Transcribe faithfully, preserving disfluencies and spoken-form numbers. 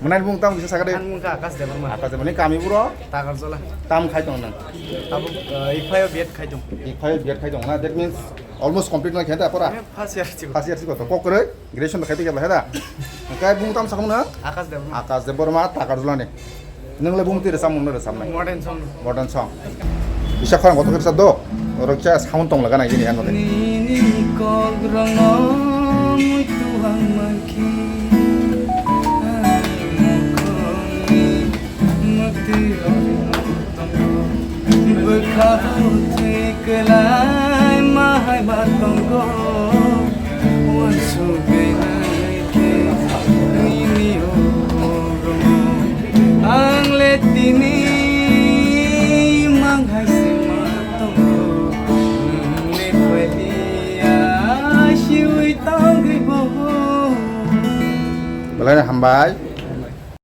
Nai bung tam kisa sakade. Ang mungkha Akash Debbarma. Akash Debbarma ni kami buro. Takarjala. Tam khai tong nang. Tabuk, uh, Ikphai B.Ed khai tong. Ikphai B.Ed khai tong na. That means almost complete na khe ta pora. First year chiko. First year chiko to kokre graduation khai tong ya da. Kai bung tam sakung na. Akash Debbarma. Akash Debbarma Takarjala ni. Nung le bung tire samung na samnai. Modern song. Modern song. Bisa khorang kotor kisa do. Oro kisa sound tong laga nai jini ano de. Nini kok rong muitu ang mangki. Ani mukong ni mukti ori tongo. Bwkha bo thwi kwlai ma hai ma tongo. Uansugwi nai khe nini o rong. Ang le tini mang hai se ma tongo. Nwng le phailiya siwi tongwi bo. Belai hambai.